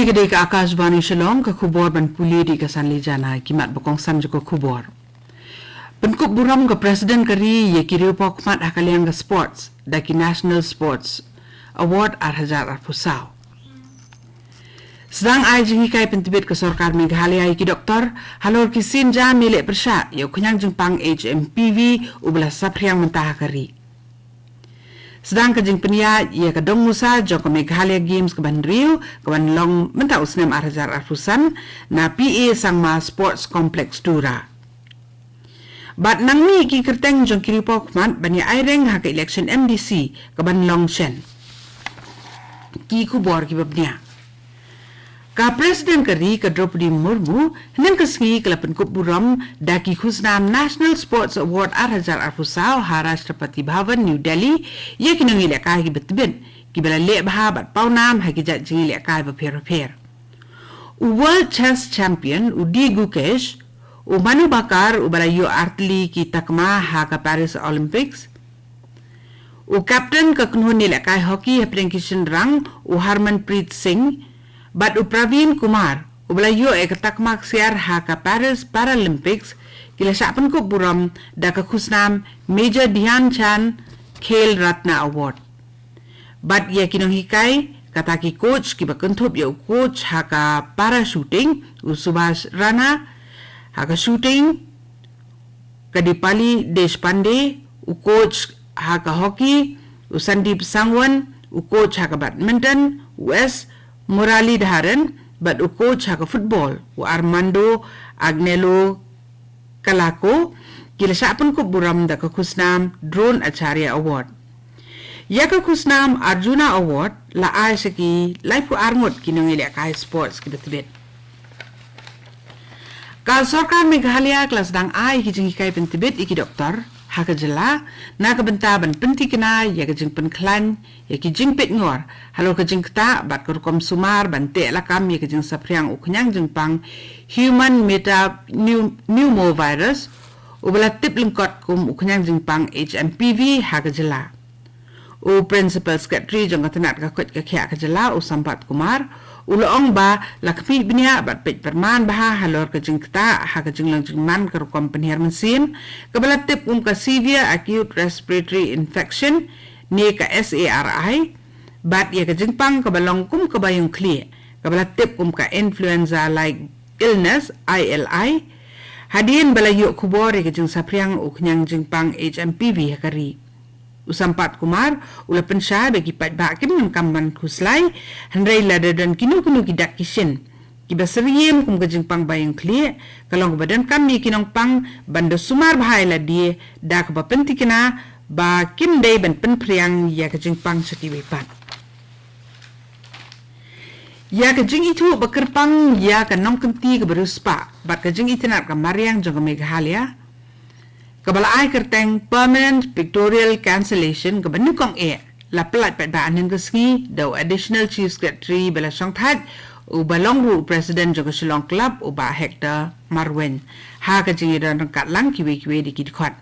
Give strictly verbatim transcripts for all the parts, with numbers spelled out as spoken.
Ka dei ka Akashvani Shillong, ka khubor ban pule da ka Sanli Jana. Ki mat ba kongsan jong ka khubor. Pynkup burom ka President ka ri ïa ki riewpawkhmat ha ka liang ka sports da ki National Sports Award ar hajar arphew saw. Sdang ai jinghikai pyntbit ka sorkar Meghalaya ïa ki doktor halor ki sienjam ïaleh pyrshah ïa u khñiang jingpang H M P V uba la saphriang mynta ha ka ri. Sdang ka jingpynïaid ïa ka dong musa jong ka Meghalaya Games kaba hynriew, kaban long mynta u snem ar hajar arphew san, na P A Sangma Sports Complex, Tura. Bad nang mih ki kyrteng jong ki riewpawkhmat ban ïa aireng ha ka election M D C kaban long shen. Ki khubor kiba bniah. Ka President ka ri ka Droupadi Murmu hynnin ka sngi ka la pynkup burom da ki khusnam National Sports Award ar hajar arphew saw ha Rashtrapati Bhavan, New Delhi, ïa ki nongïalehkai kiba tbit, kiba la leh bha bad pawnam ha ki jait jingïalehkai bapher bapher. U World Chess Champion, u D Gukesh, u Manu Bhaker, uba la ïoh artylli ki takma ha ka Paris Olympics, u captain ka kynhun ïalehkai hockey hapdeng ki shynrang, u Harmanpreet Singh, bad u Praveen Kumar, uba la ïoh ïa ka takma ksiar ha ka Paris Paralympics, ki la shah pynkup burom da ka khusnam Major Dhyan Chand Khel Ratna Award. Bad ïa ki nonghikai, kata ki coach kiba kynthup ïa u coach ha ka para shooting, u Subhash Rana, ha ka shooting, ka Dipali Deshpande, u coach ha ka hockey, u Sandeep Sangwan, u coach ha ka badminton, u S Muralidharan, bad u coach ha ka football, u Armando Agnello Kalako, ki la shah pynkup burom da ka khusnam Drone Acharya Award. Ïa ka khusnam Arjuna Award la ai sha ki laiphew ar ngut ki nongïalehkai sports kiba tbit. Ka sorkar Meghalaya ka la sdang ai ki jinghikai pyntbit ïa ki doktor ha ka jylla, na ka bynta ban pyntikna ïa ka jingpynkhlaiñ ïa ki jingpeitngor halor ka jingktah bad ka rukom sumar ban teh lakam ïa ka jingsaphriang u khñiang jingpang human metapneumovirus, uba la tip lyngkot kum u khñiang jingpang H M P V ha ka jylla. U Principal Secretary jong ka tnat ka koit ka khiah ka jylla, u Sampath Kumar, u la ong ba la khmih bniah bad peit pyrman bha halor ka jingktah ha ka jinglong jingman ka rukom pynhiar mynsiem, kaba la tip kum ka severe acute respiratory infection ne ka S A R I, bad ïa ka jingpang kaba long kum ka baïong khlieh, kaba la tip kum ka influenza like illness, I L I, hadien ba la ïoh khubor ïa ka jingsaphriang u khñiang jingpang H M P V ha ka ri. U Sampath Kumar u la pynshai ba ki paidbah kim donkam ban khuslai, hynrei lada don kino kino ki dak ki shin kiba syriem kum ka jingpang baïong khlieh, ka long kaba donkam ïa ki nongpang ban da sumar bha ïa lade da kaba pyntikna ba kim dei ban pynphriang ïa ka jingpang sha kiwei pat. Ïa ka jingithuh ba kyrpang ïa ka nongkynti kaba riewspah bad ka jingitynnad ka mariang jong ka Meghalaya, kaba la ai kyrteng Permanent Pictorial Cancellation, kaba nyngkong eh la pyllait paidbah hynnin ka sngi da u Additional Chief Secretary ba la shongthait, uba long ruh u President jong ka Shillong Club, u Bah Hector Marwein, ha ka jingïadon ryngkat lang kiwei kiwei de ki dkhot.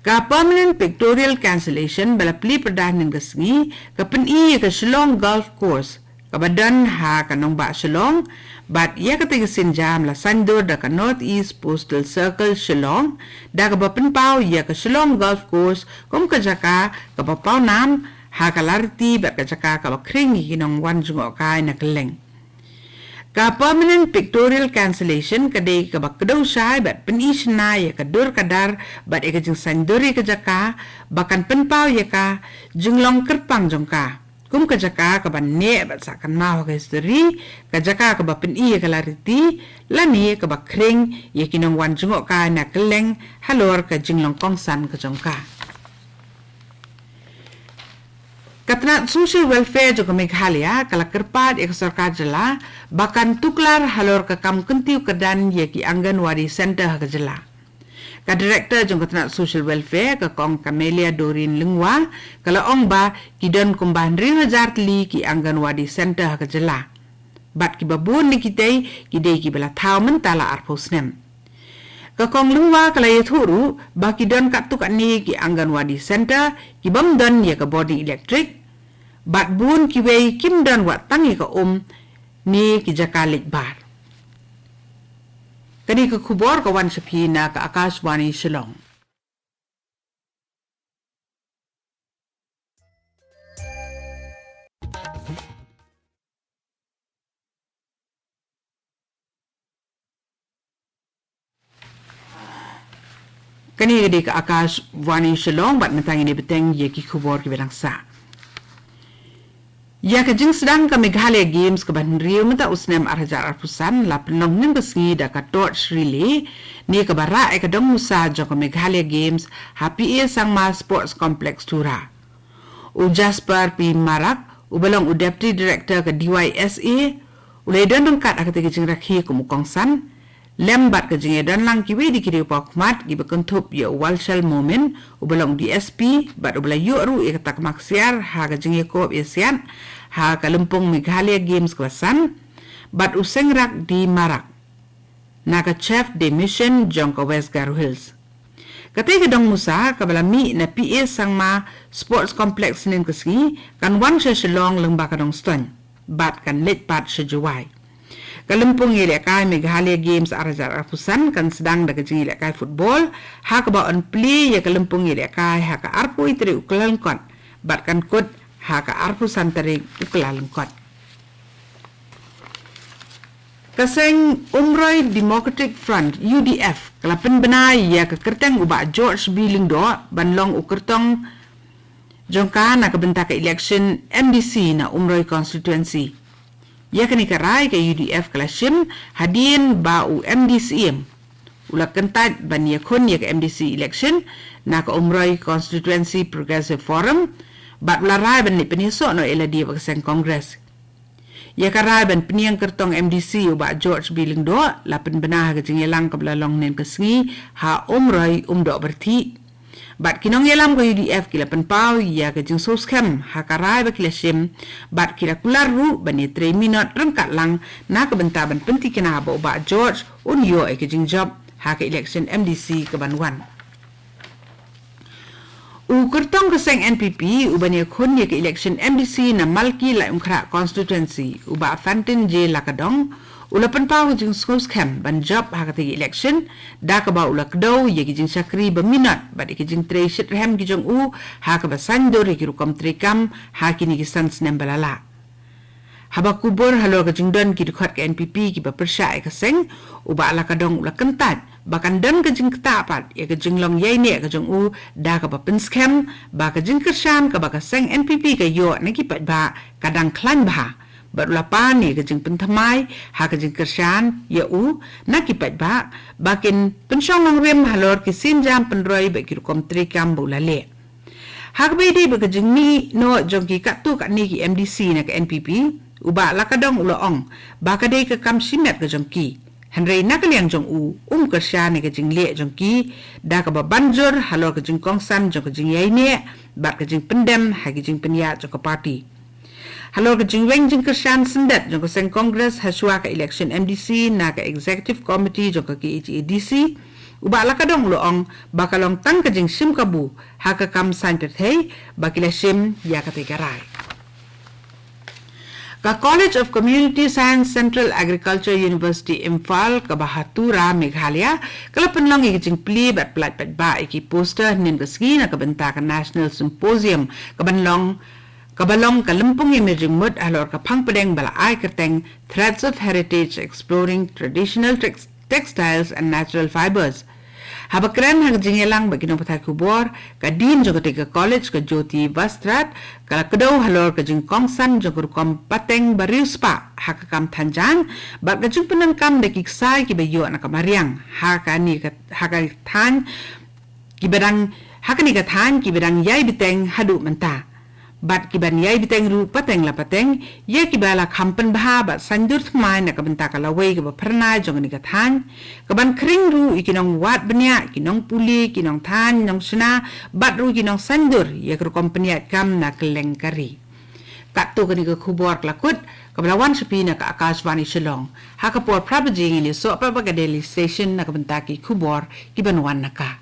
Ka Permanent Pictorial Cancellation ba la plie pyrda hynnin ka sngi ka pyni ïa ka Shillong Golf Course, kaba don ha ka nongbah Shillong, bad ïa katei ka sienjam la saiñdur da ka North East Postal Circle Shillong, da kaba pynpaw ïa ka Shillong Golf Course kum ka jaka kaba pawnam ha ka lariti bad ka jaka kaba khring ïa ki nongwan jngohkai na kylleng. Ka Permanent Pictorial Cancellation ka dei kaba kdew shai bad pyni shynna ïa ka dur ka dar bad ïa ka jingsaiñdur ïa ka jaka, ba kan pynpaw ïa ka jinglong kyrpang jong ka kum ka jaka kaba neh bad sah kynmaw ha ka history, ka jaka kaba pyni ïa ka lariti, lane kaba khring ïa ki nongwan jngohkai na kylleng halor ka jinglong kongsan ka jong ka. Ka tnat Social Welfare jong ka Meghalaya ka la kyrpad ïa ka sorkar jylla ba kan tuklar halor ka kam kyntiew kyrdan ïa ki Anganwadi Centre ha ka jylla. Ka Director jong ka tnat Social Welfare, ka Kong Camelia Doreen Lyngwa, ka la ong ba ki don kumba hynriew hajar tylli ki Anganwadi Centre ha ka jylla, bad kiba bun na kitei ki dei kiba la thaw mynta la arphew snem. Ka Kong Lyngwa ka la ïathuh ruh ba ki don katto katne ki Anganwadi Centre kibym don ïa ka bording electric, bad bun kiwei kim don wat tang ïa ka um ne ki jaka leit bar. Kane ka khubor ka wan sha phi na ka Akashvani Shillong. Kane ka dei ka Akashvani Shillong bad mynta ngin ïa bteng ïa ki khubor kiba dang sah. Ïa ka jingsdang ka Meghalaya Games kaba hynriew mynta u snem ar hajar arphew san la pynlong hynnin ka sngi da ka torch relay ne kaba rah ïa ka dong musa jong ka Meghalaya Games ha P A Sangma Sports Complex Tura. U Jasper P Marak, uba long u Deputy Director ka D Y S A, u la ïadon ryngkat ha katei ka jingrakhe kum u kongsan, lem bad ka jingïadon lang kiwei de ki riew paw khmat kiba kynthup ïa u Walshal Momin, uba long D S P, bad uba la ïoh ruh ïa ka takma ksiar ha ka jingïakob ïasiat ha ka lympung Meghalaya Games kaba san, bad u Sengrak D Marak na ka Chef de Mission jong ka West Garo Hills. Katei ka dong musa kaba la mih na P A Sangma Sports Complex hynnin ka sngi kan wan sha Shillong lyngba ka Dongstoiñ bad kan leit pat sha Jowai. Ka lympung ïalehkai Meghalaya Games ar hajar arphew san kan sdang da ka jingïalehkai football, ha kaba yn plie ïa ka lympung ïalehkai ha ka arphew tarik u Kyllalyngkot bad kan kut ha ka arphew san tarik u Kyllalyngkot. Ka seng Umroi Democratic Front, U D F, ka la pynbna ïa ka kyrteng u Bah George B Lyngdoh ban long u kyrtong jong ka na ka bynta ka election M D C na Umroi constituency. Ïa kane ka rai ka U D F ka la shim hadien ba u M D C M u la kyntait ban ïakhun ïa ka M D C election na ka Umroi Constituency Progressive Forum, bad u la rai ban leit pynïasoh noh ïa lade bad ka seng Congress. Ïa ka rai ban pynïeng kyrtong M D C u Bah George B Lyngdoh la pynbna ha ka jingïalang kaba la long hynnin ka sngi ha Umroi Umdoh Byrthih. Bad ki nongïalam ka U D F ki la pynpaw ïa ka jingsngewskhem ha ka rai ba ki la shim, bad ki la kular ruh ban ïatrei minot ryngkat lang na ka bynta ban pyntikna ba u Bah George un ïoh ïa ka jingjop ha ka election M D C kaban wan. U kyrtong ka seng N P P uban ïakhun ïa ka election M D C na Malki Laitumkhrah constituency, u Bah Fantin J Lakadong, u la pynpaw ka jingsngewskhem ban jop ha katei ka election da kaba u la kdew ïa ki jingshakri ba minot bad ïa ki jingtrei shitrhem ki jong u ha kaba saiñdur ïa ki rukom treikam ha kine ki san snem ba la leit. Haba kubur halor ka jingdon ki dkhot ka N P P kiba pyrshah ïa ka seng, u Bah Lakadong u la kyntait ba kan don ka jingktah pat ïa ka jinglong ïaineh ka jong u da kaba pynskhem ba ka jingkyrshan kaba ka seng N P P ka ïoh na ki paidbah ka dang khlaiñ bha, bad u la pan ïa ka jingpynthymmai ha ka jingkyrshan ïa u na ki paidbah ba kin pynshong nongrim halor ki sienjam pynroi bad ki rukom treikam ba u la leh. Ha kaba ïadei bad ka jingmih noh jong ki katto katne ki M D C na ka N P P, u Bah Lakadong u la ong ba ka dei ka kam shimet ka jong ki. Hynrei na ka liang jong u, um kyrshan ïa ka jingleh jong ki da kaba ban jur halor ka jingkongsan jong ka jingïaineh bad ka jingpyndem ha ki jingpynïaid jong ka party. Halor ka jingweng jingkyrshan syndet jong ka seng Congress hashwa ka election M D C na ka Executive Committee jong ka K H A D C, u Bah Lakadong u la ong ba ka long tang ka jingshim kabu ha ka kam saiñ pyrthei ba ki la shim ïa katei ka rai. Ka College of Community Science, Central Agriculture University Imphal kaba ha Tura, Meghalaya, ka la pynlong ïa ka jingplie bad pyllait paidbah ïa ki poster hynnin ka sngi na ka bynta ka National Symposium kaban long, kaba long ka lympung ïamir jingmut halor ka phang pdeng ba la ai kyrteng Threads of Heritage: Exploring Traditional Tex-, Textiles and Natural Fibers. Haba kren ha ka jingïalang bad ki nongpathai khubor, ka Dean jong katei ka college, ka Jyoti Vastrad, ka la kdew halor ka jingkongsan jong ka rukom pateng ba riewspah ha ka kam than jaiñ bad ka jingpyndonkam da ki ksai kiba ïoh na ka mariang ha kane ka, ha ka thaiñ kiba dang, ha kane ka thaiñ kiba dang ïai bteng haduh mynta bad kiban ïai bteng ruh pateng la pateng ïa kiba la kham pynbha bad saiñdur thymmai na ka bynta ka lawei kaba phyrnai jong kane ka thaiñ, kaban khring ruh ïa ki nongwad bniah, ki nongpule, ki nongthaiñ nongshna bad ruh ki nongsaiñdur ïa ka rukom pynïaid kam na kylleng ka ri. Katto kane ka khubor ka la kut, kaba la wan sha phi na ka Akashvani Shillong. Ha ka por phra baje ngin ïasoh pat bad ka Delhi Station na ka bynta ki khubor kiban wan na ka.